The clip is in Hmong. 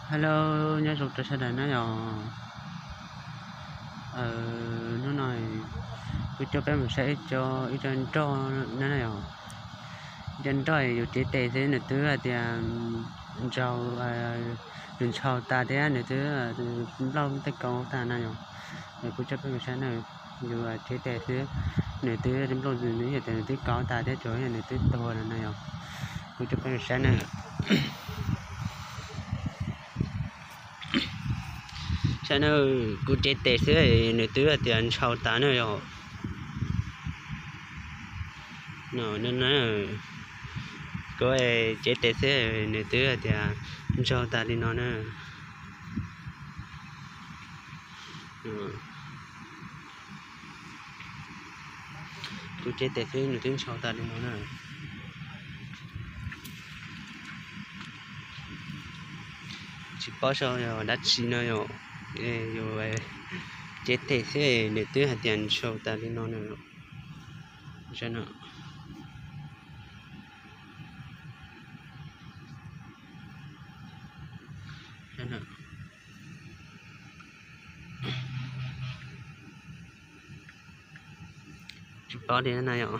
Hello, nyob zoo rau sawv daws na yom. Hnub no kuv coj peb mus saib ib co nroj na yom. Ib co nroj yus cev tes xwb nws twb hais tias ntsau, nws ntsau tas thiab nws twb nplauj tej kauv tas na yom. Kuv coj peb mus saib na, yus cev tes xwb nws twb nplauj, nws yog tias nws twb kauv tas thiab tsuas yog nws twb tuag lawm na yom. Kuv coj peb mus saib na. Saib na, kuv cev tes xwb nws twb hais tias ntsau tas na yom. Kuv cev tes xwb nws twb hais tias ntsau tas li no na. Kuv cev tes xwb nws twb ntsau tas li no na. Tsis paub xyov yog dab tsi no yom. Yus cev tes xwb nws twb hais tias ntsau tas li no na. Tsis paub li na yom.